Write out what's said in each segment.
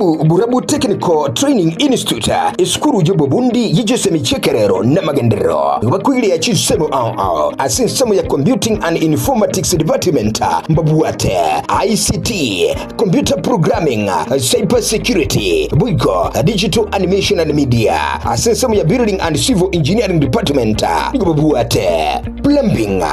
Karibu Burabu Technical Training Institute, esukuru y'obobundi ye chisemi chi'ekerero n'amagenderero. Nigo bakoiria chinsemo ao ao ase ensemo ya Computing and Informatics Department, mbabwate ICT, Computer Programming, Cyber Security, boigo Digital Animation and Media. Ase ensemo ya Building and Civil Engineering Department nigo babwate Plumbing,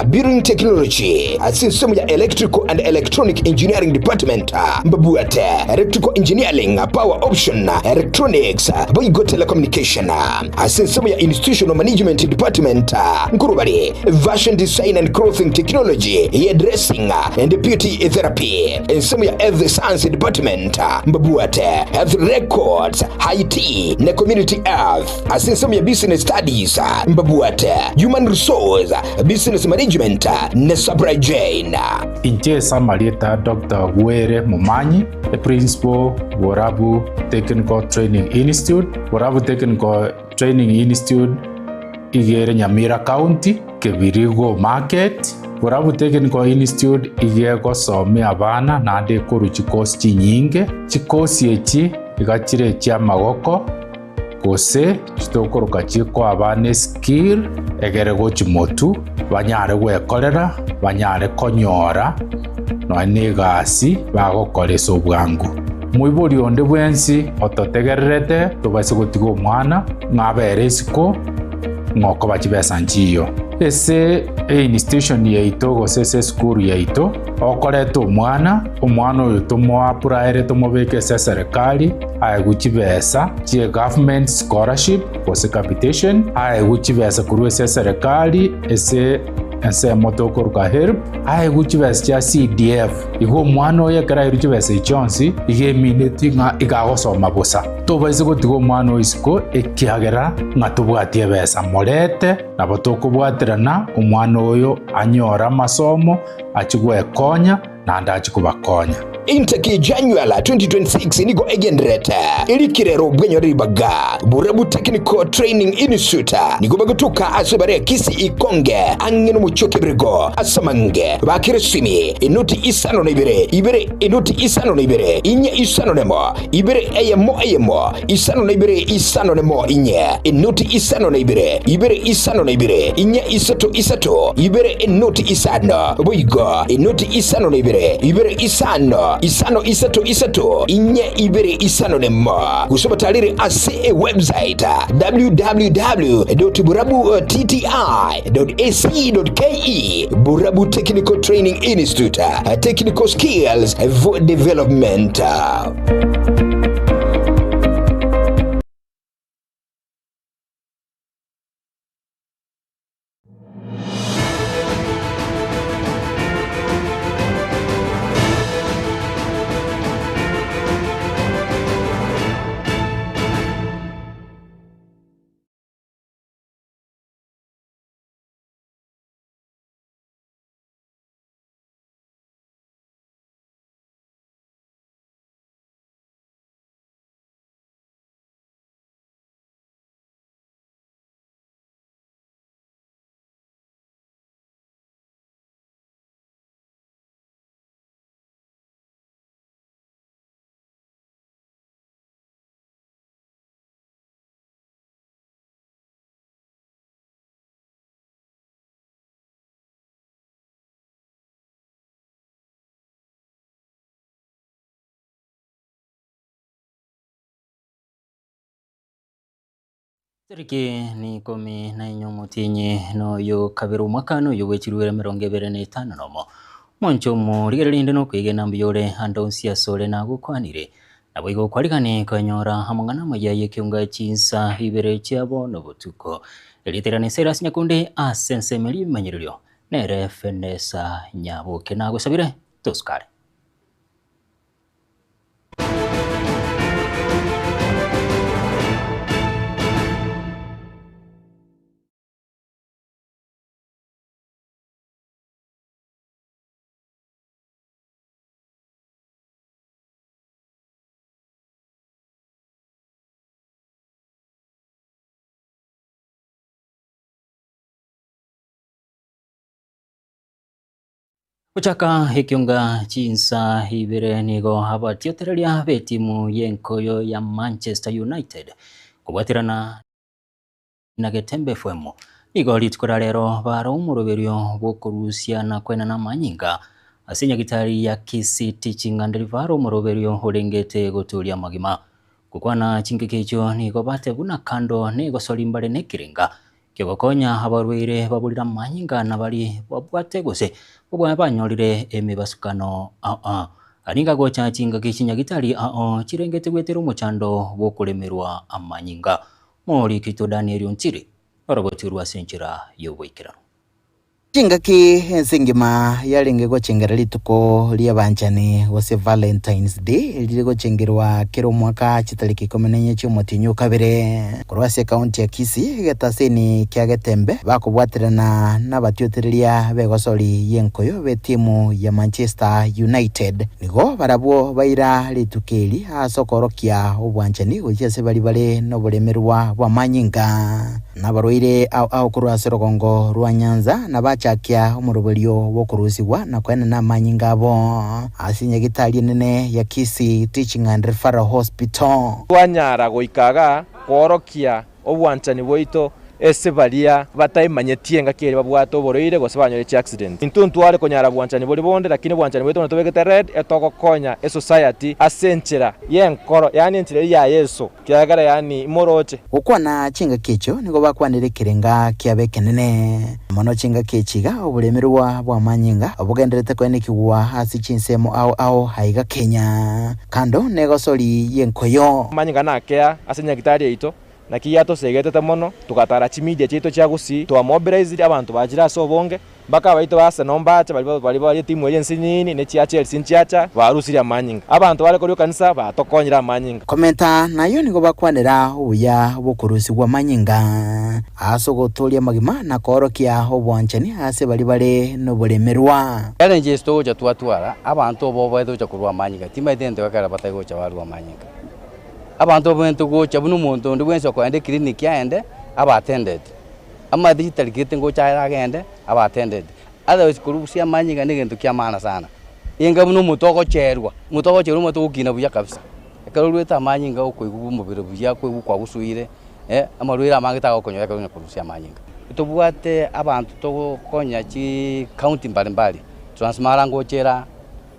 Building Technology. Ase ensemo ya Electrical and Electronic Engineering Department mbabwate Electrical Engineering, Power Option, Electronics, boigo Telecommunication. Ase ensemo ya Institutional Management Department nkorwa bare Fashion Design and Clothing Technology, Hairdressing and Beauty Therapy. Ensemo ya Health Science Department mbabwate Health Records, IT na Community Health. Ase ensemo ya Business Studies mbabwate Human Resource, Business Management na Supply Chain. Inche ase amarieta Doctor Gwere Momanyi, Principal, Borabu Technical Training Institute. Borabu Technical Training Institute iga ere Nyamira County, Kebirigo Market. Borabu Technical Institute iga egosomia abana naende ekorwa chikosi chinyinge. Chikosi echi iga chire echiamagoko gose chitokoroka chikoa abana eskill egere gochi motu banyare gwekorera, banyare konyora nonya na egasi bagokora ase obwango. Moibori onde bwensi ototegererete tobaise gotiga omwana ng'a abere isiko ng'a okoba chibesa nchiyo. Ase einstitution yaito gose ase esukuru yaito, okoreta omwana, omwana oyo tomoapuraere tomobeke ase eserekari aegwe chibesa chie government scholarship gose capitation, aegwe chibesa korwa ase eserekari ase ensemo tokoruka HELB, aegwe chibesa chia CDF. Igo omwana oyo ekero airwe chibesa echi chionsi, iga emineti ng'a iga agosoma bosa. Tobaise gotiga omwana oyo isiko ekiagera ng'a tobwati ebesa. Morete, nabo tokobwaterana omwana oyo anyore amasomo, achie gwekonya, naende achie kobakonya. Intake January 2026 nigo egendererete erikire bwenyore ribaga. Borabu Technical Training Institute nigo bagotoka ase bare Kisii Ikonge ang'e nomochie o Kebirigo ase amange bakire esimi enoti isano na ibere ibere enoti isano na ibere inye isano nemo ibere eyemo eyemo isano na ibere isano nemo inye enoti isano na ibere ibere isano na ibere inye isato isato ibere enoti isano boigo enoti isano na ibere ibere isano isano isato isato inye ibere isano nemo gose obatarere ase ewebsite www.burabutta.ac.ke Burabu Technical Training Institute Technical Skills for Development. Tariki ni ikomi na inye omotienyi noyo kabere omwaka noyo bwe chirwere emerongo ebere na etano nomo. Omonche omorigereria rinde nokoigena mbuya ore ande onsi asore nagokwanire. Naboigo okwarigani konyora amang'ana amaya y'ekeunga chinsa ibere chia bono botuko. Erieta riane Silas Nyakundi ase ensemo eria ebimanyererio nere Fenesa Nyaboke nagosabire tosukare. Gochaka ekionga chinsa ibere nigo abatiotereria b'etimu y'enkoyo ya Manchester United kobwaterana na Getembe FM nigo rituko ria rero bare omoroberio bw'okorusia na koenana amanyinga ase nyagitari ya Kisii Teaching and Referral omoroberio orengete gotoria amagima. Gokwana chingaki echio nigo batebwa buna kando negosori mbare nekerenga Kegokonya abarwaire baburire amanyinga na baria babwate gose banyorire emebasukano ao. Nigo agocha chingaki chinyagitari ao chirengete goetera omochando bw'okoremerwa amanyinga. Morikito Daniel Ontiri orogotirwe ase enchera y'oboikeranu. Chingaki ense engima yarenge gochengera rituko ri'abanchani gose Valentine's Day rire gochengerwa kera omwaka chitariki ikomi na inye chi'omotienyi o kabere. Korwa ase ekaunti ya Kisii, egetaseni kia Getembe bakobwaterana nabatiotereria b'egosori y'enkoyo b'etimu ya Manchester United nigo barabwo baira rituko eri ase okoorokia obwanchani gochia ase baria bare noboremerwa bw'amanyinga. Nabarwaire ao ao korwa ase orogongo rwa Nyanza, na bachakia omoroberio bw'okorusigwa na koenana amanyinga abo ase enyagitari enene ya Kisii Teaching and Referral Hospital. Twanyara goika igaa koorokia obwanchani bwaito ase baria bataimanyetie engaki eria babwate oborwaire gose banyore chiaccident. Intwe ntware konyara bwanchani boria bonde lakini obwanchani bwaito buna tobegete red etogokonya esociety ase enchera yenkoro yaani enchera eria ya Yeso. Kiagera yaani imoroche. Gokwana chingaki echio nigo bakwanire ekerenga kiabo ekenene mono. Chingaki echi iga oboremerwa bw'amanyinga bogendererete koenekigwa ase chinsemo ao ao aiga Kenya. Kando negosori y'enkoyo. Amanyinga nakea ase nyagitari yaito, naki yatosegetete mono, togatara chimidia chiaito chia Gusii, twamobilized abanto bachire ase obonge, Mpaka abaito ba Arsenal mbache, baria baria bare etimu eria ensinini, ne chia Chelsea nchiacha, barusirie amanyinga. Abanto bare korwa ekanisa batokonyire amanyinga. Komenta nayio nigo bakwanera obuya bw'okorusigwa amanyinga ase ogotooria amagima na koorokia obwanchani ase baria bare noboremerwa. Challenge ase togocha twatwara, abanto obo bagocha korwa amanyinga, timanyeti egento gekogera batari gocha barwa amanyinga. Abanto obo gocha buna omonto onde bwensi okoenda eclinic aende, abe attended. Amache chitarikete ngocha ere agende abe attended. Otherwise korusia amanyinga negento kia maana sana. Enga buna omonto ogocherwa, omonto ogocherwa omanyete ogokina buya kabisa. Ekero oruete amanyinga okoigwa omobere buya, okoigwa kwagosuire, amarwaire amange tagokonyora ekero onya korusia amanyinga. Tobwate abanto togokonya chicounty mbalimbali, Transmara ngochera,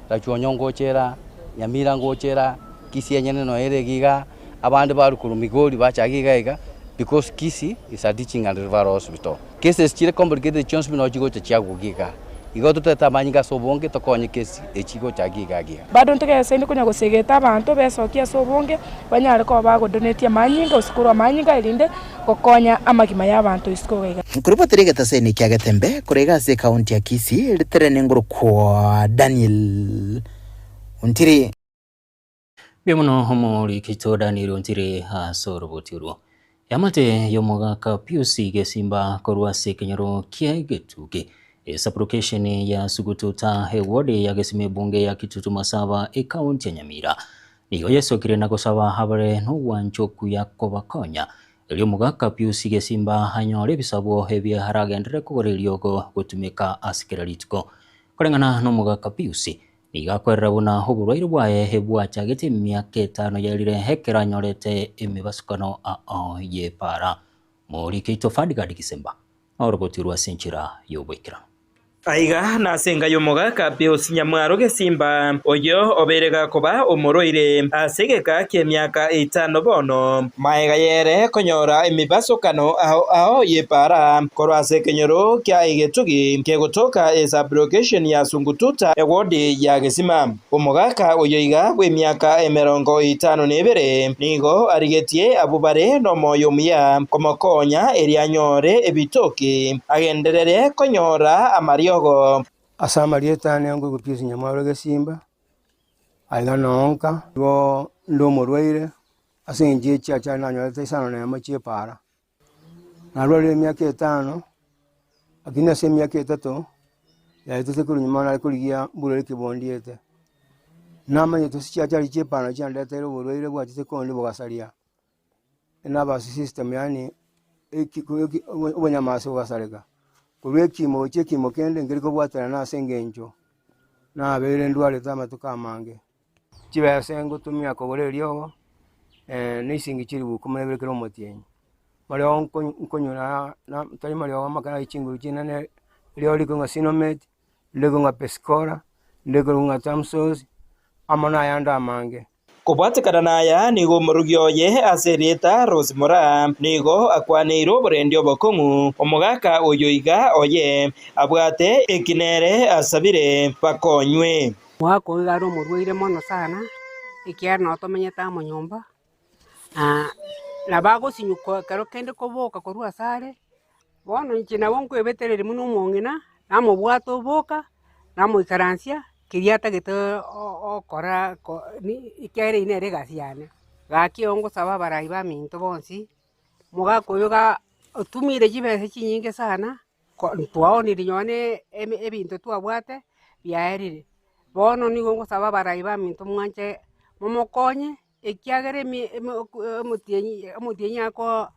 Rachuonyo ngochera, Nyamira ngochera, Kisii enyene noyo ere iga igaa, abande barwa korwa Migori bacha iga iga iga, because Kisii is a teaching and referral hospital. Cases chire complicated chionsi pi noo chigocha chiagwa iga igaa. Igo totete amanyinga ase obonge tokonye case echi chigocha iga iga iga. Bado ntogesaine konya gosegeta abanto besokie ase obonge, banyare koba bagodonetia amanyinga gose korwa amanyinga erinde gokonya amagima y'abanto isiko iga iga. Nkorobotera egetaseni kia Getembe korwa iga ase ekaunti ya Kisii ritere nengorokwa Daniel Ontiri. Mbuya mono omorikito Daniel Ontiri ase oroboti orwo. Eamate y'omogaka Pius Gesimba korwa ase ekenyoro kia Getugi, esublocation ya Sugututa, eward ya Gesima ebunge ya Kitutu Masaba, ekaunti ya Nyamira. Nigo yesokire na gosaba abare nogwancha okuya kobakonya, erio omogaka Pius Gesimba anyore ebisabwo ebi aragenderere kogora eriogo gotumeka ase kera rituko. Koreng'ana nomogaka Pius, nigo akwerera buna oborwaire bwaye bwachagete emiaka etano yaerire ekero anyorete emebasukano ao y'epaara. Morikeito Ferdgard Gisemba norogotirwe ase enchera y'oboikeranu. Aiga nase enka y'omogaka Pius Nyamwaro Gesimba, oyio obeire gakoba omorwaire ase egeka ki'emiaka etano bono. Magega y'ere konyora emebasokano ao ao y'epaara korwa ase ekenyoro kia Egetugi kegotoka esub-location ya Sungututa ewodi ya Gesima. Omogaka oyo iga bw'emiaka emerongo etano na ebere nigo arigetie abwo bare nomoyo omuya komokonya erio anyore ebitoki, agenderere konyora amariogo. Ase amarieta ane nkoigwa Pius Nyamwaro Gesimba, aiga nonka, igo nde omorwaire ase eng'encho ye chiachari nanyorete isano na emo chi'epaara. Narwarire emiaka etano, lakini ase emiaka etato yaetete korwa nyuma nare korigia mborwaire ki bondiete. Namanyete ase chiachari chi'epaara chiandeteire oborwaire bwachete kondi bogasaria nervous system yaani eki eki obonyamasi bogasareka. Korwa ekimo gochia ekimo kende nkeri kobwaterana ase eng'encho. Nabeire ndwarete amatuko amange, chibesa ngotumia kogora eriogo na esingi chilifu ikomi na ibere kera omotienyi. Mariogo nkonywa tari mariogo makare aye chinguru chinene, eriogo rikong'a Sinomet, rikong'a Pescora, rikong'a Tamsos, amo na ayande amange. Kobwatekana naya nigo omorugi oye ase erieta Rose Moraa nigo akwaneire oborendi obokong'u omogaka oyo iga oye abwate eki nere asabire bakonywe. Omogaka oyo iga are omorwaire mono sana, ekiagera nabo tomenyete amo nyomba, nabo agosinywa ekero kende koboka korwa ase are, Bono inche nabo nkwebetereria buna omong'ina, namobwate oboka, namoikaransia, keria atagete okora ekiagera eyio nere egasi yane. Gaki igo ngosaba abarai baminto bonsi, omogaka oyo iga otumire chibesa chinyinge sana, twaonire nonye na ebinto twabwate biaerire. Bono nigo ngosaba abarai baminto mwanche momokonye. Ekiagera omotienyi omotienyi ako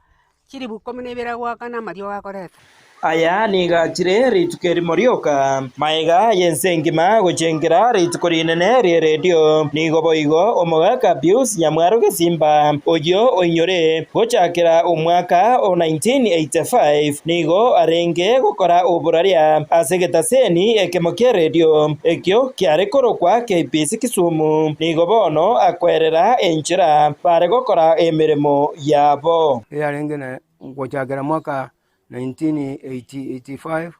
chilifu ikomi na ibere agoakana amariogo akoreta. Aya nigo achire rituko erimo rioka, magega y'ense engima gochengera rituko rinene ri'eredio. Nigo boigo omogaka Pius Nyamwaro Gesimba, oyio oinyore gochakera omwaka o 1985, nigo arenge gokora oboraria ase egetaseni ekemo ki'eredio ekio kiare korokwa KBC Kisumu. Nigo bono akwerera enchera bare gokora emeremo yabo. Eyarenge na gochakera mwaka 1985,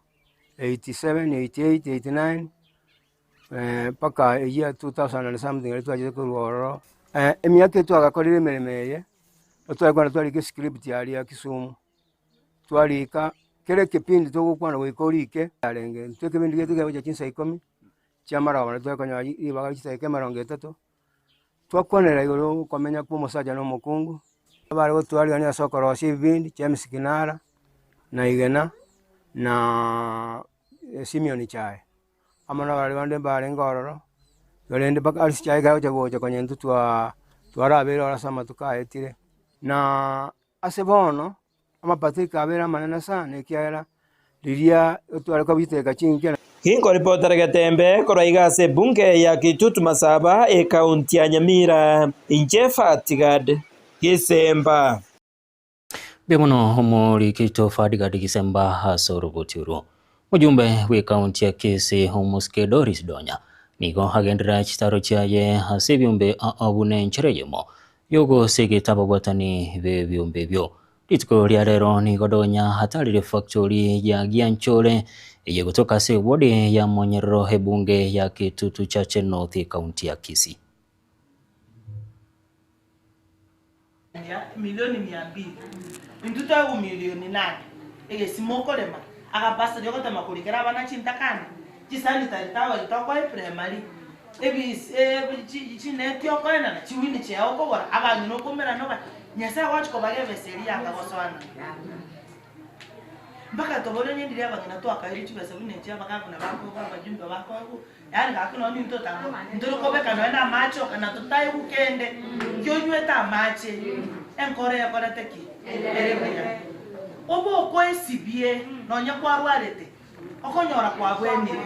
87, 88, 89 mpaka eyia 2000 and something eria twachete korwa ororo. Emiaka eye twagakorire emeremo eye, tware kogenda twarika escript aria Kisumu, twarika kera ekepindi togokwana goika orike yarenge, intwe ekebindi giaito kiagocha chinsa ikomi. Chi'amarogo na twekonyora ribaga chidakika emerongo etato, twakwanera igoro y'okomenya kwa omosacha na omokungu, abare gotwarigania ase okorosia ebibindi, James Kinara, na Igena, na Simeon Chae, amo na abarwani bande mbarenge ororo, korende mpaka Alice Chae ekero agocha gocha konya intwe twaa twarabeire oro ase amatuko aetire, na ase bono. Amapatiko abeire amanene sana, ekiagera riria otware kobiteka chinchera. Ginkoripotera Getembe korwa iga ase ebunge ya Kitutu Masaba, ekaunti ya Nyamira, inche Fatigad Gisemba. Mbuya mono omoriki Fadigad Gisemba ase oroboti orwo. Mojumbe bw'ekaunti ya Kisii Omosike Doris Donya nigo agenderera chitaro chiaye ase ebiombe buna enchera eyemo y'ogosegeta ababwatani b'ebiombe ebio. Rituko ria rero nigo Donya atarire factory ya Gianchore eye gotoka ase eward ya Monyerero ebunge ya Kitutu Chache North ekaunti ya Kisii. Milioni mia mbili, intwe toegwe milioni nane, egesima okorema, agabasari ogotema korikera abana chintakana, chisanitary towel tokoa eprimary, ebis chineti okoenana, chiwini chair okogora, abang'ina okomerana oba, Nyasaye agochi kobaga ebesa eria yakagosoana. Mpaka tobore onye ndiria abang'ina twakairwe chibesa buna echi abagavana bakoegwa abajumbe bakoegwa, Yaani gaki nonye intwe otango ntori kobeka nonye na amache oka na totaigwa kende, ki onywete amache, enkoro ekorete ki? Ere buya. Obe okoesibie nonye kwarwarete, okonyora kwabwenire.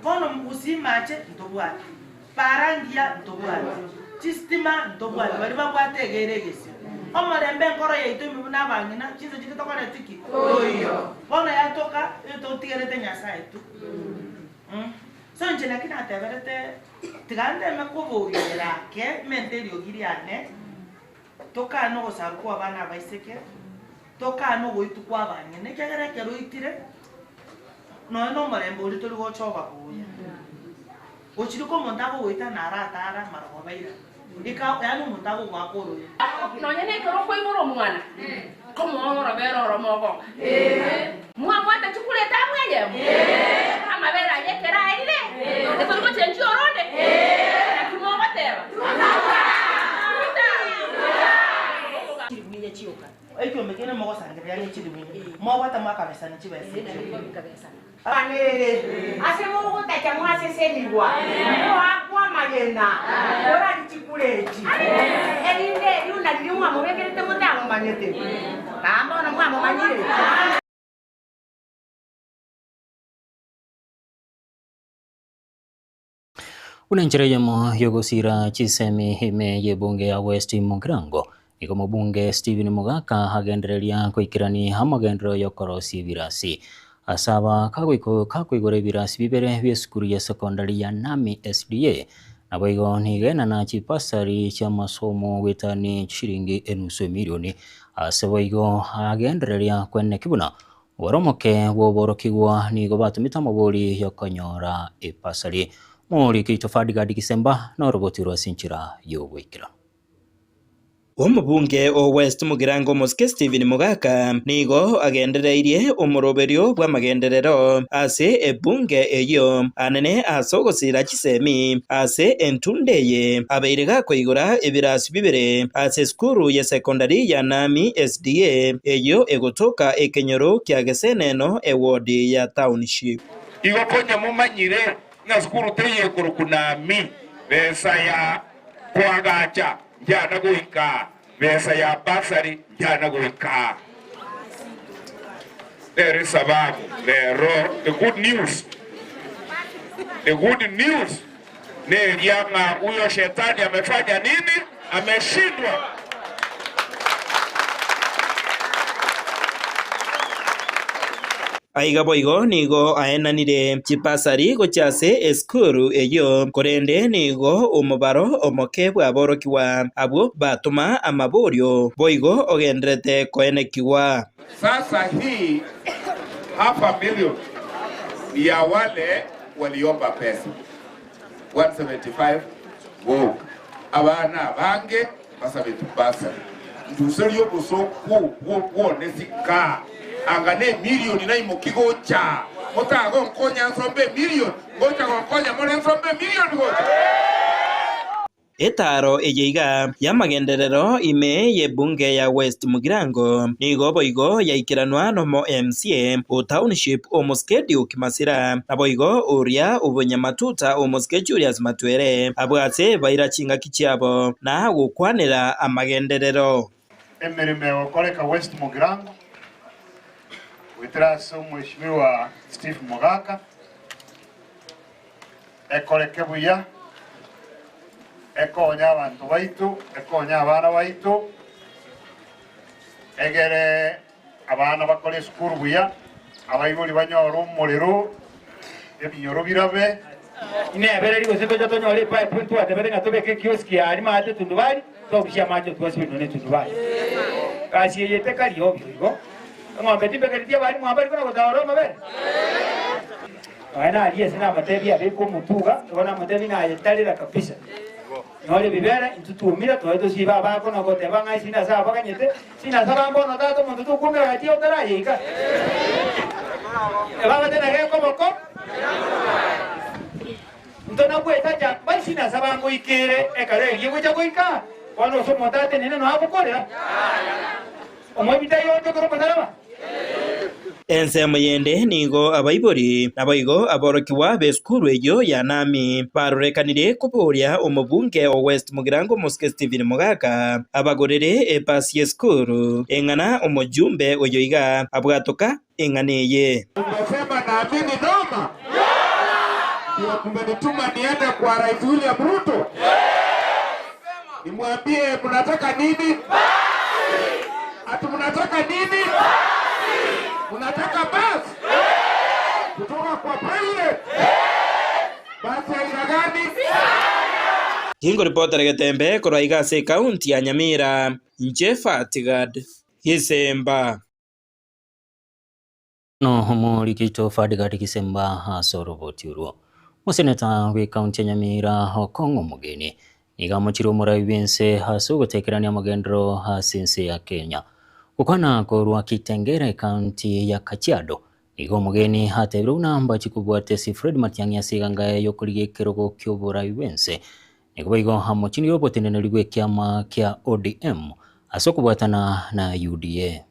Bono gusii mache ntobwate, para ngiya ntobwate, chistima ntobwate, baria babwate iga ere egesio. Omorembe enkoro yaito ime buna abang'ina, chinsa chinde tokoreti ki? Toiyo. Bono yatoka, totigerete Nyasaye tu. So inche naki nateberete, tiga nteme koboyera ake, mente eriogi riane, tokane ogosarwa kwa abana abaiseke, tokane ogoitwa kwa abang'ina, ekiagera ekero oitire, nonya na omorembe oria tori gocha oba buya. Gochia rika omonto akogoita naro atara amarogoba airane, ika yaani omonto agogoaka oroe. Nonya nekero okoibora omwana, komoa orobere oromo ogonga. Mwabwata chikura etamu eyemo, amabere ayio ekero aerire, etori gochenchia oronde. Naki mogoteba? Ekiombe kende mogosangereria chilifu inye, mwabwata mwakabesana chibesa echio. Ase mogotacha mwasesenigwa, moakwe amagena, morari chikura echi, erinde eriuna riria mwamobekerete motamomanyete, na bono mwamomanyire. Buna enchera eyemo y'ogosira chisemi ime y'ebunge ya West Mugirango, nigo omobunge Stephen Mogaka agendereria koikerania amagenderero y'okorosia ebirasi. Ase aba kakoigora ebirasi bibere bi'esukuru ya secondary ya Nami SDA, naboigo nigo enana chibasari chi'amasomo goetania chishiringi enusu emilioni. Ase boigo agendereria kweneki buna Oboromoke bw'oborokigwa nigo batomete amabori y'okonyora epasari. Moriki oito Ferdgard Gisemba noroboti rwa ase enchera y'ogoikeranu. Omobunge o West Mugirango Omosike Stephen Mogaka nigo agendereirie omoroberio bw'amagenderero ase ebunge eyio anene ase ogosira chisemi ase entunda eye abeire gakoigora ebirasi bibere ase esukuru ye secondary ya Nami SDA eyio egotoka ekenyoro kia Geseneno eward ya Township. Igo konya momanyire ng'a sukuru teiyo ekorokwa Nami, besa ya koagacha njana goika, besa ya bursary njana goika. Nere esababu rero the good news, the good news neria ng'a huyo shetani amefanya nini? Ameshindwa. Aiga boigo nigo aenanire chibasari gochia ase esukuru eyio, korende nigo omobaro omoke bw'aborokigwa abwo batoma amaborio boigo ogendererete koenekigwa. Sasa hii half a million ni ya wale waliomba pesa 175 bob abana abange basabete bursary nduserie obosoku bwone sika anga ne emilioni naimoki gocha motagonkonya nsombe emilioni ngocha gonkonya more nsombe emilioni gocha. Etaaro eye iga y'amagenderero ime y'ebunge ya West Mugirango nigo boigo yaikeranwa nomo MCA o Township Omosike Duke Masira, naboigo oria obonyamatuta Omosike Julius Matwere, abwo ase baira chingaki chiabo na gokwanera amagenderero. Emeremo egokoreka West Mugirango goetera ase Omweshimiwa Steve Mogaka ekoreke buya, ekonye abanto baito, ekonye abana baito, egere abana bakore esukuru buya, abaibori banyore omorero, ebinyoro birabe. Inebereri gose tocha tonyore epipe ntwatebete ng'a tobeke ekioski aaria maate etundubari, tobusie amache otwasibwe nonya netundubari. Gasi eye tekari obio igo. Eng'ombe timbekereti abarimu aba barikona gotaora amabere? Nonya naria ase namatebia abekwe omotuga, igo namotebia ng'a aye tarera kabisa. Nyora ebibera, intwe twomire, toe tosibe abako na goteba ng'a ase ase abaganyete, sinde ase abambe bono tata omonto tokwomera gati yao tarayeika. Ebabate na gekoboko, intwe nagwetacha mbari sinde ase abangoikeire ekero eria egocha goika, bono ase omonto atenene noe agokorera. Omoibi taiyo onde korwa omosalaba. Ensemo yende nigo abaibori naboigo aborokigwa b'esukuru eyio ya Nami barorekanire koboria omobunge o West Mugirango Omosike Stephen Mogaka abagorere epasi y'esukuru eng'ana omojumbe oyo iga abwatoka eng'ana eye. Umesema naamini noma? Ndio mmenituma niende kwa Rais William Ruto nimwambie mnataka nini? Ati mnataka nini? Mnataka basi kutoka kwa president? Basi aina gani? Tingoripotera Getembe korwa iga ase ekaunti ya Nyamira, inche Fatgad Gisemba. Nomorikito Ferdgard Gisemba ase oroboti orwo. Omoseneta bw'ekaunti ya Nyamira Okong'o Omogeni nigo amochire omorai bw'ense ase ogotekerania amagenderero ase ense ya Kenya. Gokwana korwa Kitengela ekaunti ya Kajiado nigo Omogeni atebire buna mbachi kobwate ase Fred Matiang'i ase eganga yaye y'okorigia ekerogo ki'oborai bw'ense. Nigo boigo amochinire oboteneneri bw'ekiama kia ODM ase okobwatana na UDA.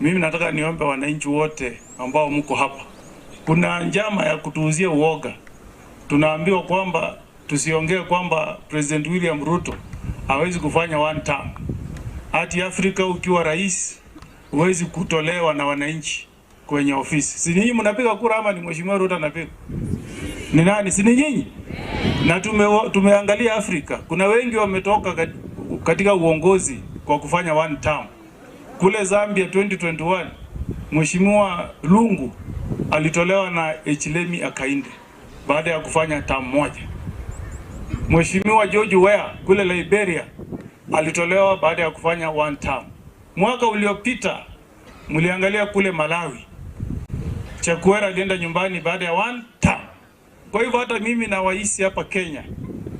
Mimi nataka niombe wananchi wote ambao mko hapa, kuna njama ya kutuuzia uoga. Tunaambiwa kwamba tusiongee kwamba President William Ruto hawezi kufanya one term. Ati Afrika ukiwa rais huwezi kutolewa na wananchi kwenye ofisi. Si ninyi mnapiga kura ama ni Mheshimiwa Ruto anapiga? Ni nani? Si ni nyinyi? Na tumeangalia Afrika, kuna wengi wametoka katika uongozi kwa kufanya one term. Kule Zambia 2021 Mheshimiwa Lungu alitolewa na Hichilema Hakainde baada ya kufanya term moja. Mheshimiwa George Weah kule Liberia alitolewa baada ya kufanya one term. Mwaka uliopita mliangalia kule Malawi, Chakwera alienda nyumbani baada ya one term. Kwa hivyo hata mimi nawahisi hapa Kenya,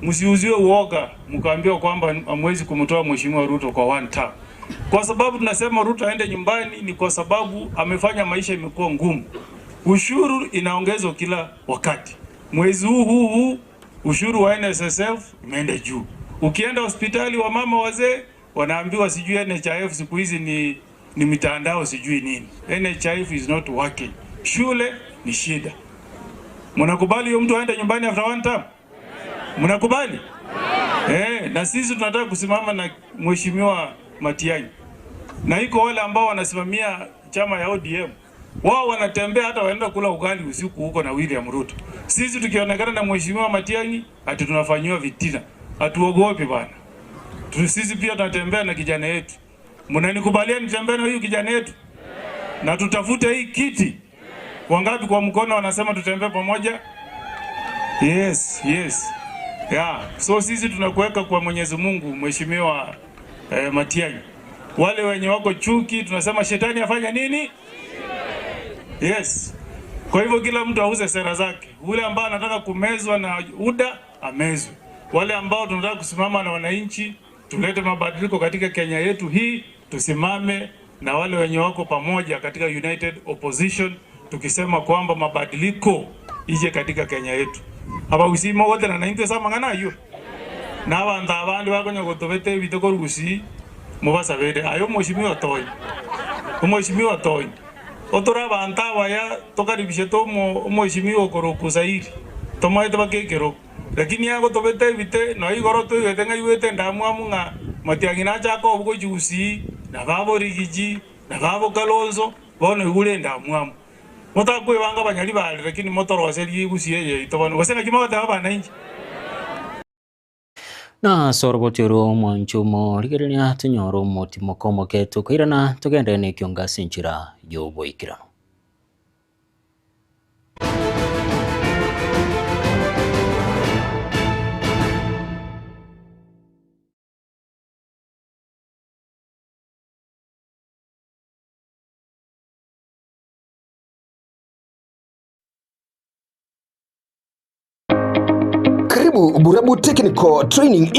msiuziwe uoga mkaambiwa kwamba hamwezi kumtoa Mheshimiwa Ruto kwa one term. Kwa sababu tunasema Ruto aende nyumbani ni kwa sababu amefanya maisha imekuwa ngumu. Ushuru inaongezwa kila wakati. Mwezi huu huu huu ushuru wa NSSF imeenda juu. Ukienda hospitali wa mama wazee wanaambiwa sijui NHIF siku hizi ni mitandao sijui nini. NHIF is not working. Shule ni shida. Mnakubali huyo mtu aende nyumbani after one term? Mnakubali? Na sisi tunataka kusimama na Mheshimiwa Matiang'i. Na iko wale ambao wanasimamia chama ya ODM. Wao wanatembea hata waenda kula ugali usiku huko na William Ruto. Sisi tukionekana na Mheshimiwa Matiang'i ati tunafanyiwa vitina. Hatuogopi bwana. Sisi pia tunatembea na kijana yetu. Mnanikubalia nitembee na huyu kijana yetu? Na tutafute hii kiti. Wangapi kwa mkono wanasema tutembee pamoja? Yes, yes. Yeah. So sisi tunakuweka kwa Mwenyezi Mungu Mheshimiwa Matiang'i. Wale wenye wako chuki tunasema shetani afanya nini? Yes. Kwa hivyo kila mtu auze sera zake. Ule ambao anataka kumezwa na UDA amezwe. Wale ambao tunataka kusimama na wananchi, tulete mabadiliko katika Kenya yetu hii, tusimame na wale wenye wako pamoja katika United Opposition, tukisema kwamba mabadiliko ije katika Kenya yetu. Aba usimo wote na naintwe sama ngana yo. Na abantu abandi bakonya gotobete bitoko rusi mubasabere ayo mheshimiwa toy. Mheshimiwa toy. Otora abantu abaya tokaribishe to mheshimiwa koroku zairi. Tomaite bakekero. Lakini yago tobete bite no igoro tuigete ngaiwete ndamwamu ng'a Matiang'i nachaka obugo jusi na babo Rigiji na babo Kalonzo bono igure ndamwamu. Motakwibanga banyali bale lakini motoroserie gusie yeito bono gose ng'aki mogoteba abananchi. Na sorobotero mwanchumo rigereria tunyoro motimo komoke tukairana tugende nekio ngasi nchira yoboikirano. Karibu Burabu Technical Training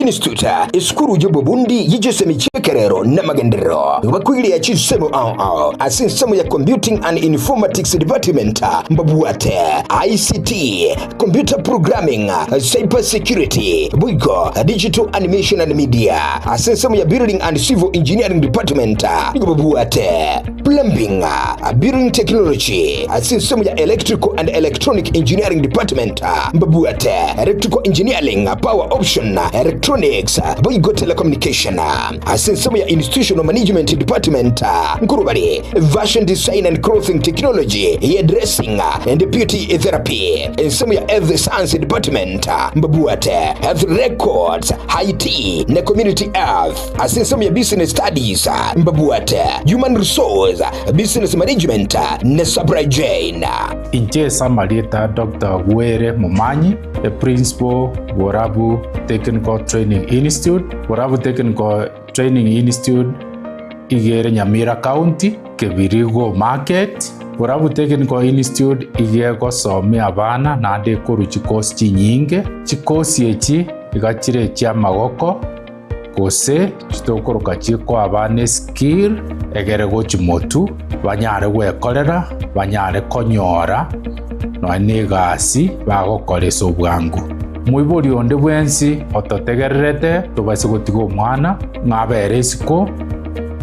Institute isukuru y'obubundi yijese michekerero n'amagenderero bakwiriye chisemo ao ase ya Computing and Informatics Department mbabuate ICT Computer Programming Cyber Security Bwigo Digital Animation and Media ase ya Building and Civil Engineering Department babuate Plumbing Building Technology ase ya Electrical and Electronic Engineering Department mbabuate Electrical Engineering Power Option Electronics Boigo Telecommunication ase ya Institutional Management Department Nkurubari Fashion Design and Clothing Technology Hairdressing and Beauty Therapy ensemo ya Health Science Department mbabuate Health Records IT na Community Health ase ya Business Studies mbabuate Human Resource Business Management na Supply Chain. Inche Samarieta Dr. Were Momanyi, a principal Borabu Technical Training Institute. Borabu Technical Training Institute igere Nyamira County, Kebirigo Market. Borabu Technical Institute igegosomia abana naende ekoru chikosi chinyinge. Chikosi echi igachire chia magoko gose chitokoroka chikoa abana skill egere gochimotu banyare gwekorera banyare konyora nonya na egasi bagokoresa obwango. Moibori onde bwensi ototegererete tobase gotiga omwana ng'abere isiko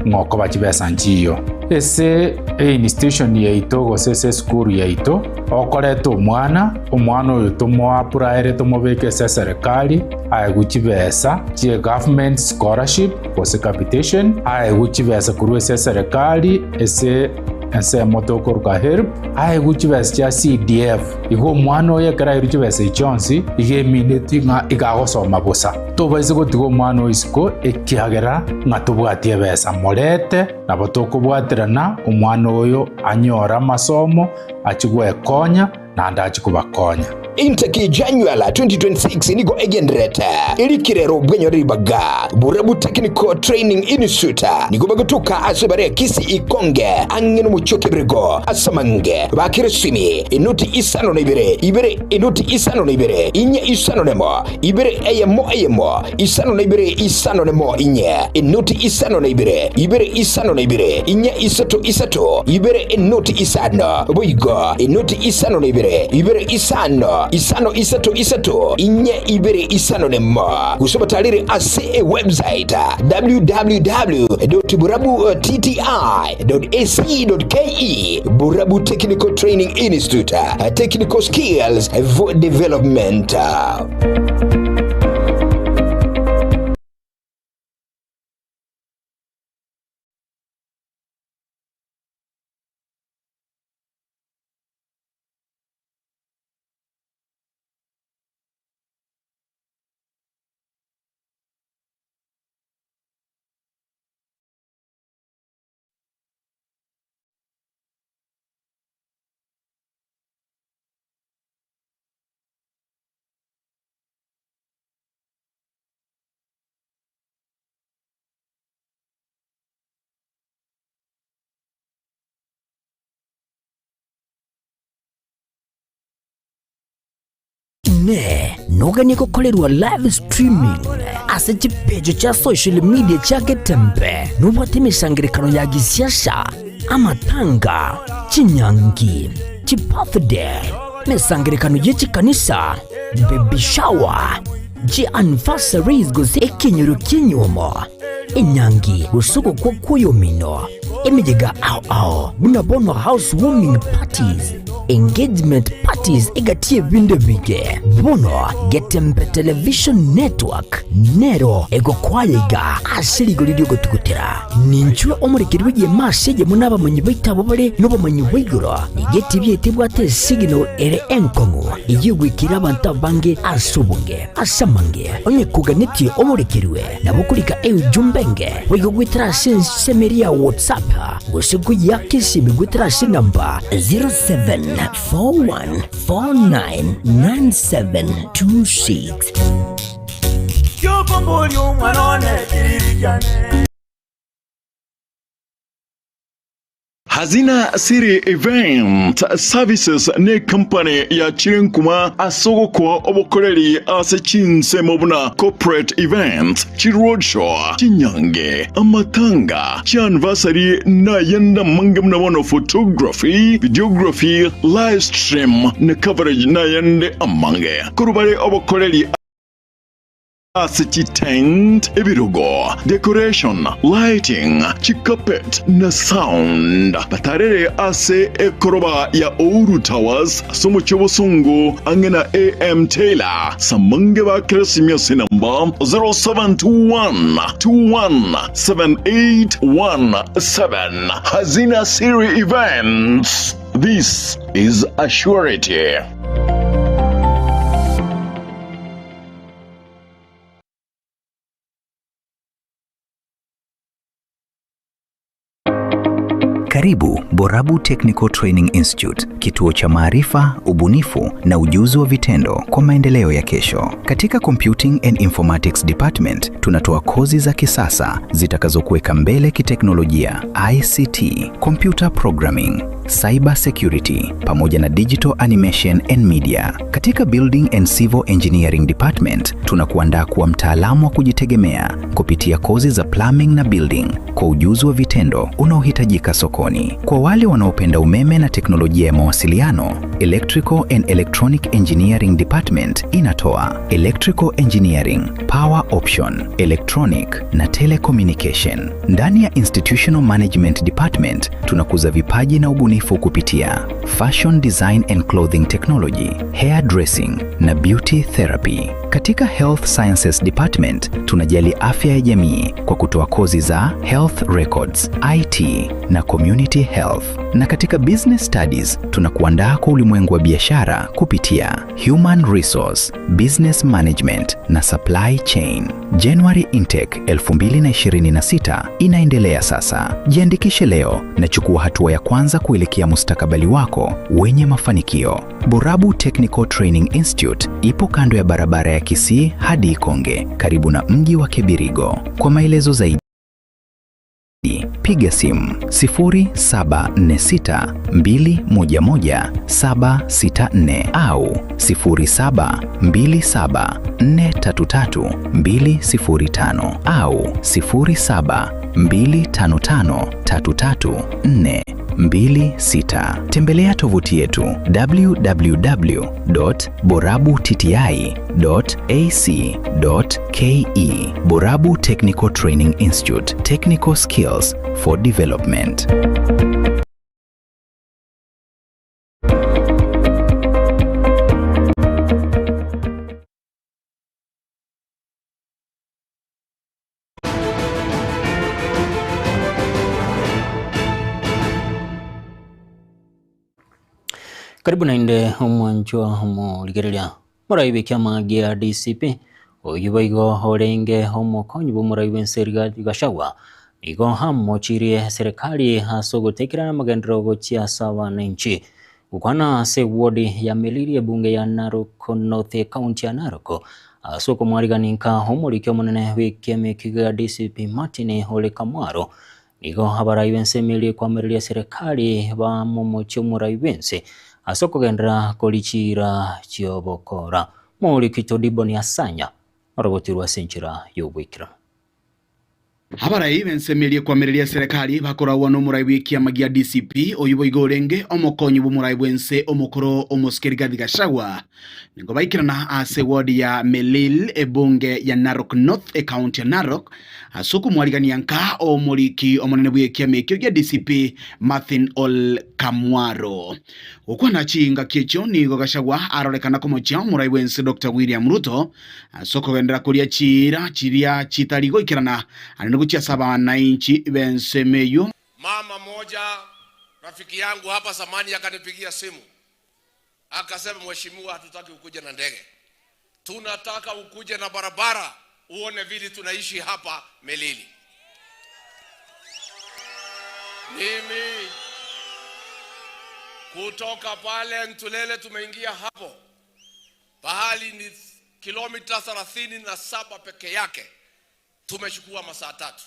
ng'okoba chibesa nchiyo. Ase institution yaito gose ase esukuru yaito okoreta omwana oyo tomoapuraere tomobeke ase eserikali aegwe chibesa chie government scholarship gose capitation aegwe chibesa korwa ase eserikali ase ensemo tokoruka HELB, aegwe chibesa chia CDF. Igo omwana oyo ekero airwe chibesa echi chionsi, iga emineti ng'a iga agosoma bosa. Tobaisa gotiga omwana oyo isiko ekiagera ng'a tobwati ebesa. Morete, nabo tokobwaterana omwana oyo anyore amasomo, achie gwekonya, naende achie kobakonya. Intake January 2026 nigo egendererete erikirero bwenyore ribaga Borabu Technical Training Institute nigo bagotoka ase bare Kisii Ikonge ang'e nomochie o Kebirigo ase amange bakire esimi enoti isano na ibere ibere enoti isano na ibere inye isano nemo ibere eyemo eyemo isano na ibere isano nemo inye enoti isano na ibere ibere isano na ibere inye isato isato ibere enoti isano boigo enoti isano na ibere ibere isano isano isato isato inye ibere isano nemo gose obatarere ase ewebsite www.burabuttti.ac.ke Burabu Technical Training Institute Technical Skills for Development. Inee! Noganie gokorerwa live streaming ase chipeji chia social media chia Getembe? Nobwate emesangerekano ya gisiasa, amatanga, chinyangi, chibirthday, emesangerekano ye chikanisa, baby shower, chianniversaries gose ekenyoro ki'enyuomo, enyangi gose ogokwa kw'oyomino, emeyega ao ao buna bono house warming parties, engagement parties egati y'ebinto ebinge. Bono Getembe Television Network nero egokwaya iga ase rigori ri'ogotugutera. Ninchwe omorekeri bw'egeema ase eyemo nabamanyi baito abwo bare nobomanyi bwa igoro. Nigo etibi yaito ebwate esignal ere enkong'u eyio egoikera abanto abange ase obonge. Ase amange, onye koganetie omorekerwe, nabo okorika eujumbe enge boigo goetera ase ensemo eria ya WhatsApp gose koyiaka esimi goetera ase enamba 0741499726. Kiokomboria omwana one kiriri kiane. Hazina City Event Services necompany yachire nkuma ase ogokoa obokoreri ase chinsemo buna corporate events, chiroadshow, chinyange, amatanga, chianniversary nayende amange buna bono photography, videography, live stream na coverage nayende amange. Korwa bare obokoreri Ase chitent, ebirogo, decoration, lighting, chicarpet, na sound. Batarere ase ekoroba ya Ouru Towers ase omochie obosongo ang'e na AM Taylor. Samange ba Keresimia ase enamba 0721 21 7817. Hazina Siri Events. This is a surety. Karibu Borabu Technical Training Institute, kituo cha maarifa, ubunifu na ujuzi wa vitendo kwa maendeleo ya kesho. Katika Computing and Informatics Department tunatoa kozi za kisasa zitakazokuweka mbele kiteknolojia, ICT, computer programming, cyber security pamoja na digital animation and media. Katika Building and Civil Engineering Department tunakuandaa kuwa mtaalamu wa kujitegemea kupitia kozi za plumbing na building kwa ujuzi wa vitendo unaohitajika sokoni. Kwa wale wanaopenda umeme na teknolojia ya mawasiliano, Electrical and Electronic Engineering Department inatoa Electrical Engineering, Power Option, Electronic na Telecommunication. Ndani ya Institutional Management Department tunakuza vipaji na ubunifu ubunifu kupitia Fashion Design and Clothing Technology, Hair Dressing na Beauty Therapy. Katika Health Sciences Department tunajali afya ya jamii kwa kutoa kozi za Health Records, IT na Community Health. Na katika Business Studies tunakuandaa kwa ulimwengu wa biashara kupitia Human Resource, Business Management na Supply Chain. January Intake 2026 inaendelea sasa. Jiandikishe leo na chukua hatua ya kwanza kuelekea mustakabali wako wenye mafanikio. Borabu Technical Training Institute ipo kando ya barabara ya Kisii hadi Ikonge, karibu na mji wa Kebirigo. Kwa maelezo zaidi piga simu 0746 211 764 au 0727 433 205 au 0725 533 426. Tembelea tovuti yetu www.borabutti.ac.ke. Borabu Technical Training Institute, Technical Skills for Development. Karibu naende omwanchwa omorigereria morai bw'ekiama gia DCP oyio boigo orenge omokonyi bw'omorai bw'ense Rigathi Gachagua nigo amochirie serikali ase ogotekerana amagenderero gochia ase abananchi. Gokwana ase eward ya Melili ebunge ya Narok North ekaunti ya Narok ase okomwarigania nka omoriki omonene bw'ekiama eki gia DCP Martin Ole Kamwaro Nigo abarai b'ensemo eria ekoamereria serikali bamomochie omorai bw'ense ase okogenderera koria chiira chi'obokora. Morikito Diboni Asanya orogotirwe ase enchera y'oboikeranu. Abarai b'ensemo eria ekoamereria serikali bakoragwa nomorai bw'ekiama gia DCP, oyio boigo orenge omokonyi bw'omorai bw'ense omokoro omosike Rigathi Gachagua, nigo baikerana ase eward ya Melil ebunge ya Narok North ecounty ya Narok Ase okomwarigania nka omoriki omonene bw'ekiama ekio gia DCP Marthin Ole Kamwaro. Gokwana chingaki echio nigo Gachagua arorekana komochia omorai bw'ense Doctor William Ruto ase okogenderera koria chiira chiria chitari goikerana anene gochia ase abanainchi b'ensemo eyio. Mama moja rafiki yangu hapa zamani akanipigia simu akasema, mheshimiwa, hatutaki ukuje na ndege, tunataka ukuje na barabara uone vile tunaishi hapa Melili. Mimi kutoka pale Ntulele tumeingia hapo pahali ni kilomita 37 peke yake, tumechukua masaa tatu.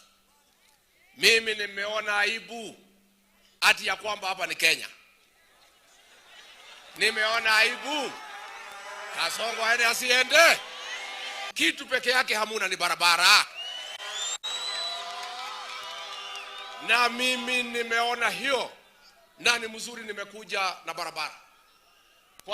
Mimi nimeona aibu ati ya kwamba hapa ni Kenya. Nimeona aibu. Kasongo aende asiende, kitu peke yake hamuna ni barabara. Na mimi nimeona hiyo, na ni mzuri, nimekuja na barabara.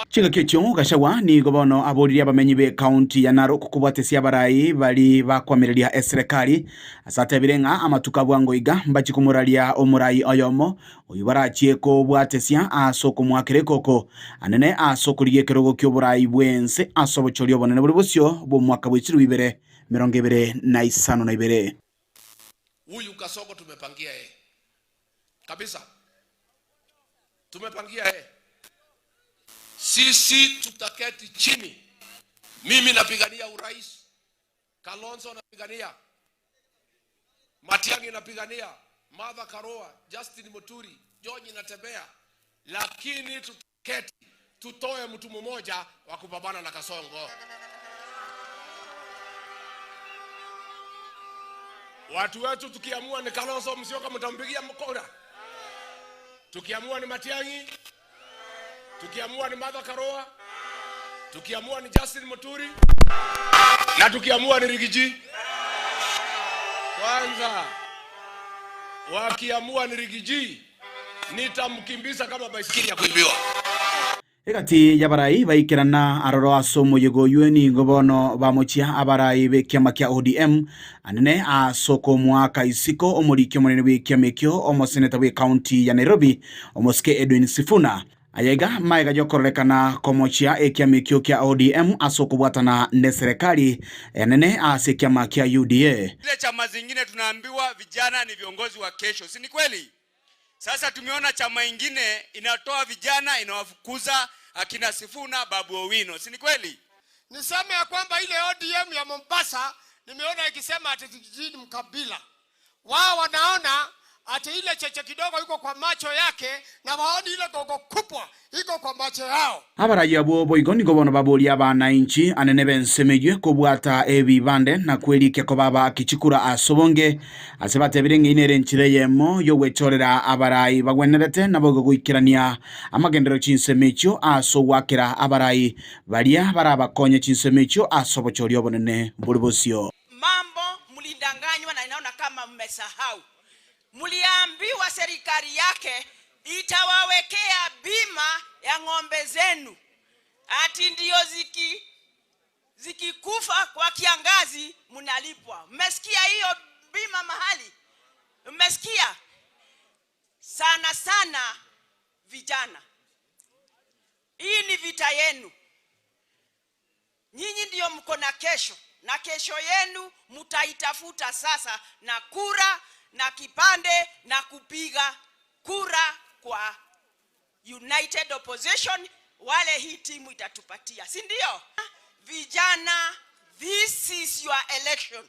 Chingaki echio Gachagua nigo bono aboririe abamenyi b'ecounty ya Narok kobwatesia abarai bari bakoamereria eserekari ase atebire ng'a amatuko a bwango iga mbachie komoraria omorai oyomo oyio barachie kobwatesia ase okomoakera ekoko anene ase okorigia ekerogo ki'oborai bw'ense ase obochori obonene bore bosio bw'omwaka bwe chilifu ibere emerongo ebere na isano na ibere. Huyu Kasongo tumepangia yeye kabisa, tumepangia yeye. Sisi tutaketi chini, mimi napigania urais, Kalonzo anapigania, Matiang'i napigania, Martha Karua, Justin Muturi, George Natembea, lakini tutaketi tutoe mtu mmoja wa kupambana na Kasongo. Watu wetu tukiamua ni Kalonzo Musyoka, mtampigia mkora. Tukiamua ni Matiang'i, tukiamua ni Martha Karua, tukiamua ni Justin Muturi na tukiamua ni Rigiji. Kwanza wakiamua ni Rigiji, nitamkimbiza kama baisikeli ya kuibiwa. Egati y'abarai baikerana aroro ase omoyega oyio nigo bono bamochia abarai b'ekiama kia ODM anene ase okomoaka isiko omoriki omonene bw'ekiama ekio omoseneta bw'ecounty ya Nairobi omosike Edwin Sifuna. Ayaiga magega y'okororekana komochia ekiama ekio kia ODM ase okobwatana neserekari enene ase ekiama kia UDA. Zile chama zingine tunaambiwa vijana ni viongozi wa kesho, si ni kweli? Sasa tumeona chama ingine inatoa vijana inawafukuza akina Sifuna, Babu Owino, si ni kweli? Niseme ya kwamba ile ODM ya Mombasa nimeona ikisema ati vijijini mkabila wao wanaona ati ile cheche kidogo iko kwa macho yake na waoni ile gogo kubwa iko kwa macho yao. Abarai abwo boigo nigo bono baboria abanainchi anene b'ensemo kobwata ebibande na kwerikia koba abaaki chikura ase obonge ase batebire ng'a inere enchera eyemo yogwechorera abarai bagwenerete nabo goikerania amagenderero chinsemo echio ase ogwakera abarai baria barabakonye chinsemo echio ase obochori obonene bori bosio. Mambo mlidanganywa na inaona kama mmesahau. Mliambiwa serikali yake itawawekea bima ya ng'ombe zenu, ati ndio ziki zikikufa kwa kiangazi mnalipwa. Mmesikia hiyo bima mahali? Mmesikia? Sana sana vijana, hii ni vita yenu. Nyinyi ndio mko na kesho, na kesho yenu mtaitafuta sasa na kura na kipande na kupiga kura kwa United Opposition, wale hii timu itatupatia, si ndio? Vijana, this is your election.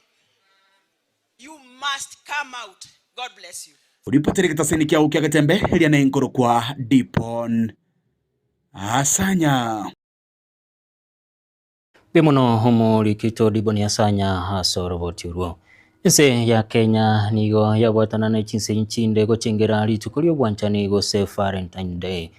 You must come out. God bless you. Uripoteri gitaseni kia ukia getembe eria nenkorokwa Dipon Asanya. Bimuno omorikito Diboni Asanya ase oroboti orwo. Ense ya Kenya nigo yabwatana na chinse nchinde gochengera rituko ria obwanchani gose Valentine Day.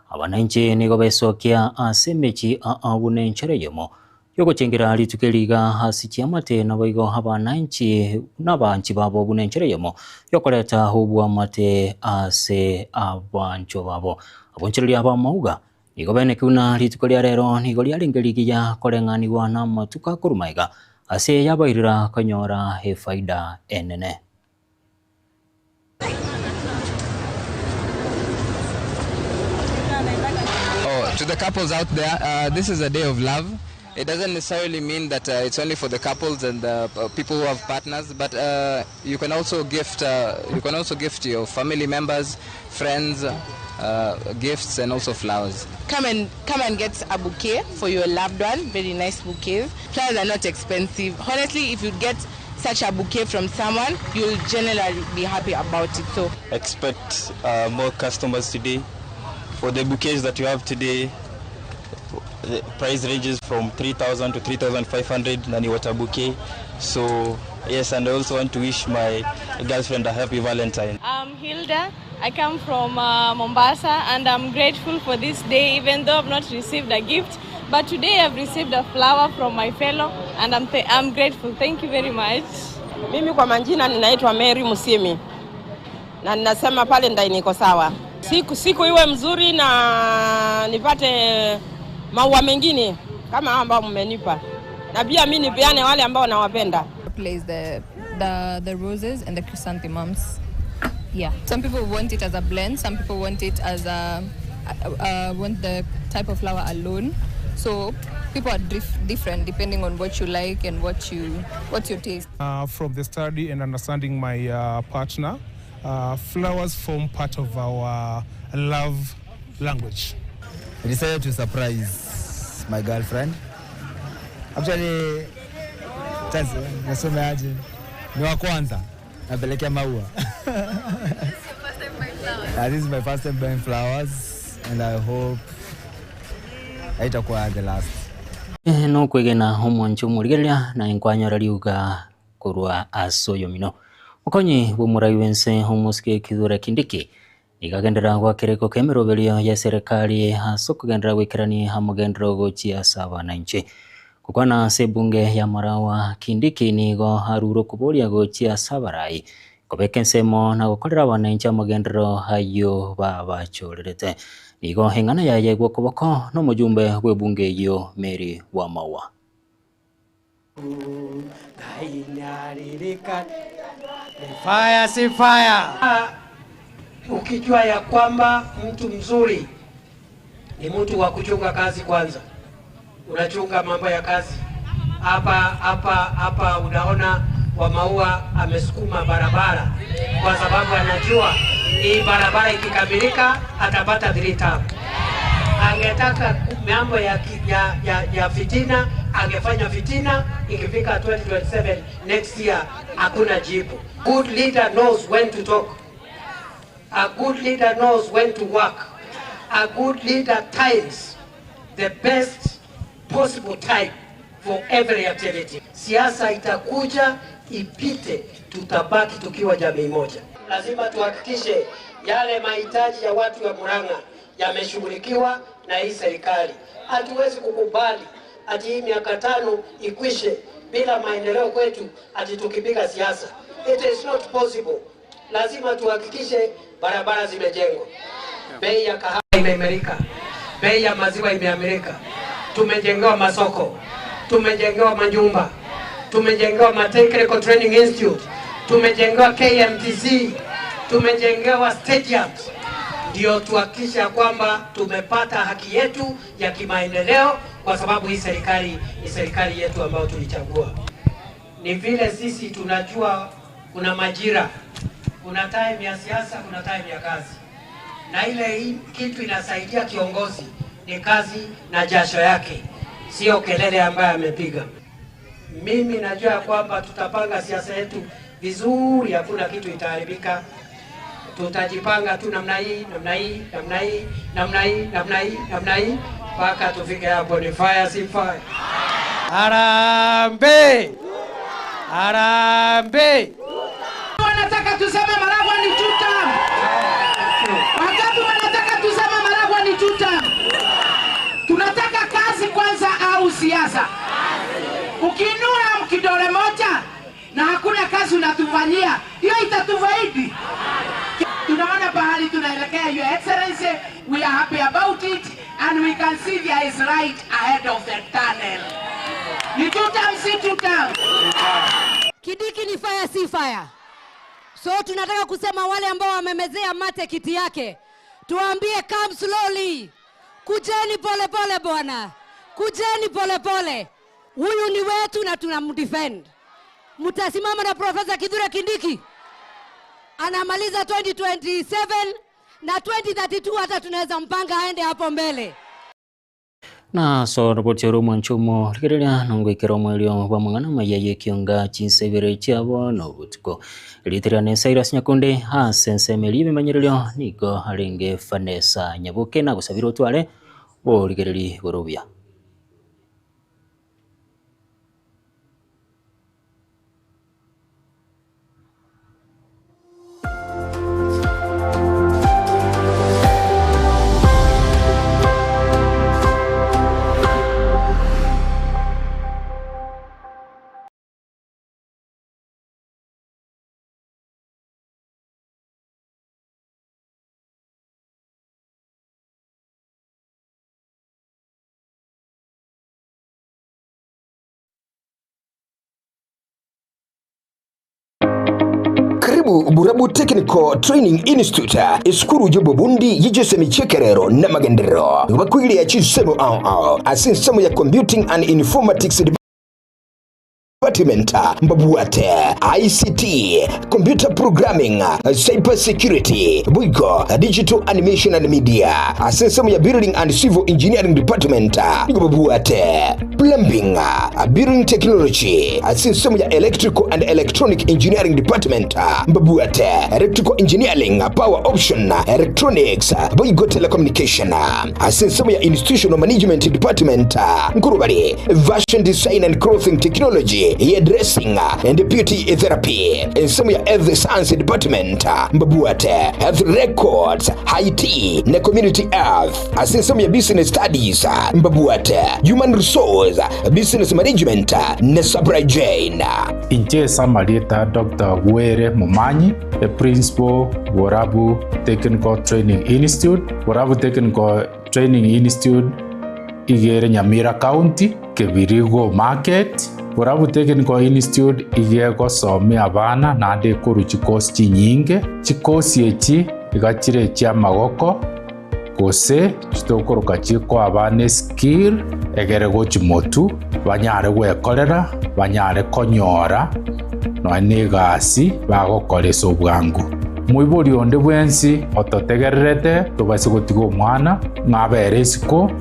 Abananchi nigo besokia ase emechi abuna enchera eyemo yogochengera rituko eriga ase chiamate naboigo abananchi nabanchi babo buna enchera eyemo yokoreta obwamate ase abancho babo. Abonchereria ba mauga nigo bene kuna rituko ria rero nigo riarenge rigiya koreng'anigwa na amatuko akorwa maiga ase yabairira konyora efaida enene. Oh, to the couples out there, this is a day of love. It doesn't necessarily mean that it's only for the couples and the people who have partners, but you can also gift. You can also gift your family members, friends, gifts, and also flowers. Come and get a bouquet for your loved one. Very nice bouquets. Flowers are not expensive. Honestly, if you get such a bouquet from someone, you'll generally be happy about it. So expect more customers today. For the bouquets that you have today, the price ranges from 3,000 to 3,500 nani water bouquet. So yes, and I also want to wish my girlfriend a happy Valentine. I'm Hilda. I come from Mombasa, and I'm grateful for this day, even though I've not received a gift. But today I've received a flower from my fellow, and I'm grateful. Thank you very much. Mimi kwa majina ninaitwa Mary Musimi, na ninasema pale ndai niko sawa. Siku iwe mzuri na nipate maua mengine kama hao ambao mmenipa, na pia mimi nipeane wale ambao nawapenda. Place the roses and the chrysanthemums. Yeah. Some people want it as a blend, some people want it as a want the type of flower alone. So people are different depending on what you like and what's your taste. From the study and understanding my partner, flowers form part of our love language. I decided to surprise my girlfriend. Actually, chance, nasomeaje? Ni wa kwanza napelekea maua. This is my first time buying flowers, and I hope haitakuwa the last. No kwegena omwancho omorigereria na enkwanyora riuga korwa ase oyo mino. Okonyi bw'omorai bwense omosike Kithure Kindiki ikagendera gwakereko kemeroberio ya serikali ase okogendera gwekerania amogendero gochia ase abananchi. Gokwana ase ebunge ya Marawa Kindiki nigo arure okoboria gochia ase abarai Kobeka ensemo na gokorera abananchi amagenderero ayio babachorerete. Nigo eng'ana yaye egwe okoboko nomojumbe bw'ebunge eyio Mary Wamaua. Fire si fire. Ukijua ya kwamba mtu mzuri ni mtu wa kuchunga kazi kwanza, unachunga mambo ya kazi hapa hapa hapa. Unaona Wamaua amesukuma barabara kwa sababu anajua hii barabara ikikamilika atapata three term. Angetaka mambo ya, ya, ya, ya fitina angefanya fitina. Ikifika 2027 next year hakuna jibu. Good leader knows when to talk. A good leader knows when to work. A good leader times the best possible time for every activity. Siasa itakuja ipite, tutabaki tukiwa jamii moja. Lazima tuhakikishe yale mahitaji ya watu wa Murang'a yameshughulikiwa na hii serikali. Hatuwezi kukubali ati hii miaka tano ikwishe bila maendeleo kwetu, ati tukipiga siasa. It is not possible. Lazima tuhakikishe barabara zimejengwa, bei ya kahawa imeimarika, bei ya maziwa imeamirika, tumejengewa masoko, tumejengewa majumba, tumejengewa ma Technical Training Institute, tumejengewa KMTC, tumejengewa stadiums, ndio tuhakikisha kwamba tumepata haki yetu ya kimaendeleo, kwa sababu hii serikali ni serikali yetu ambayo tulichagua. Ni vile sisi tunajua kuna majira, kuna time ya siasa, kuna time ya kazi, na ile hii kitu inasaidia kiongozi ni kazi na jasho yake, sio kelele ambayo amepiga. Mimi najua ya kwamba tutapanga siasa yetu vizuri, hakuna kitu itaharibika. Tutajipanga tu namna hii namna hii namna hii namna hii namna hii namna hii mpaka tufike hapo. Ni fire si fire? Harambee! Harambee! Wanataka tuseme Maragwa ni two term. Wangapi wanataka tuseme Maragwa ni two term? Tunataka kazi kwanza au siasa? Ukiinua kidole moja na hakuna kazi unatufanyia, hiyo itatufaidi. Tunaona pahali tunaelekea, Your Excellency, we are happy about it and we can see there is light ahead of the tunnel. Ni two term, si two term? Kindiki ni fire si fire. So tunataka kusema wale ambao wamemezea mate kiti yake, tuambie come slowly, kujeni pole pole bwana, kujeni pole pole. Huyu ni wetu na tunamdefend. Mtasimama na Profesa Kithure Kindiki, anamaliza 2027 na 2032, hata tunaweza mpanga aende hapo mbele. Na so roboti oro omwancho omo rigereria nongoikera omwerio bwa amang'ana maya ya ekionga chinsebere chiabo na obotuko rietera ne Cyrus Nyakundi ase ensemo eria ebimanyererio nigo arenge Vanessa Nyaboke na gosabira otware borigereri borobia. Karibu Burabu Technical Training Institute, esukuru y'obubundi yijese michekerero n'amagenderero bakwiriye chisemo ao ao ase ensemo ya Computing and Informatics Department, mbabuate ICT, Computer Programming, Cyber Security, Bwigo, Digital Animation and Media, ase ensemo ya Building and Civil Engineering Department, nigo babuate Plumbing, Building Technology, ase ensemo ya Electrical and Electronic Engineering Department, mbabuate Electrical Engineering, Power Option, Electronics, Bwigo Telecommunication, ase ensemo ya Institutional Management Department, Nkurubari, Fashion Design and Clothing Technology. Hair Dressing and Beauty Therapy. Ensemo ya Health Science Department mbabwate Health Records, IT na Community Health. Ase ensemo ya Business Studies mbabwate Human Resource, Business Management na Supply Chain. Inche ase amarieta Doctor Gwere Momanyi, the Principal, Borabu Technical Training Institute. Borabu Technical Training Institute iga ere Nyamira County, Kebirigo Market. Borabu Technical Institute iga egosomia abana naende ekorwa chikosi chinyinge. Chikosi echi iga chire echiamagoko gose chitokoroka chikoa abana eskill egere gochi motu banyare gwekorera, banyare konyora nonya na egasi bagokora ase obwango. Moibori onde bwensi ototegererete tobaise gotiga omwana ng'a abere isiko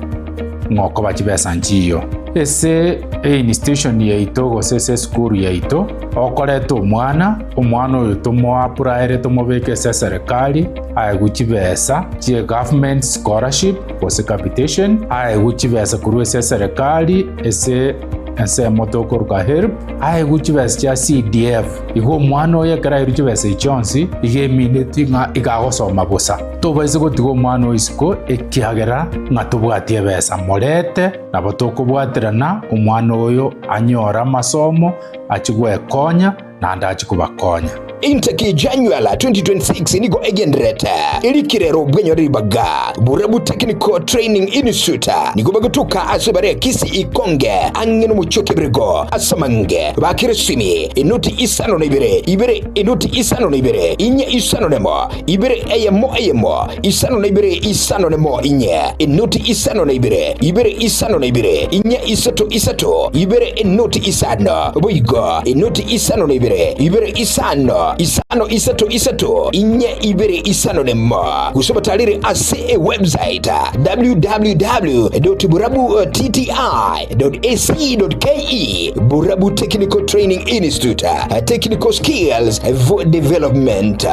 ng'a okoba chibesa nchiyo. Ase einstitution yaito gose ase esukuru yaito, okoreta omwana, omwana oyo tomoapuraere tomobeke ase eserekari aegwe chibesa chie government scholarship gose capitation, aegwe chibesa korwa ase eserekari ase ensemo tokoruka HELB, aegwe chibesa chia CDF. Igo omwana oyo ekero airwe chibesa echi chionsi, iga emineti ng'a iga agosoma bosa. Tobaise gotiga omwana oyo isiko, ekiagera ng'a tobwati ebesa. Morete, nabo tokobwaterana, omwana oyo anyore amasomo, achie gwekonya, naende achie kobakonya. Intake January 2026 nigo egendererete erikire bwenyore ribaga Borabu Technical Training Institute nigo bagotoka ase bare Kisii Ikonge ang'e nomochie o Kebirigo ase amange bakire esimi enoti isano na ibere ibere enoti isano na ibere inye isano nemo ibere eyemo eyemo isano na ibere isano nemo inye enoti isano na ibere ibere isano na ibere inye isato isato ibere enoti isano boigo enoti isano na ibere ibere isano isano isato isato inye ibere isano nemo gose obatarere ase ewebsite www.burabuttti.ac.ke Burabu Technical Training Institute, Technical Skills for Development.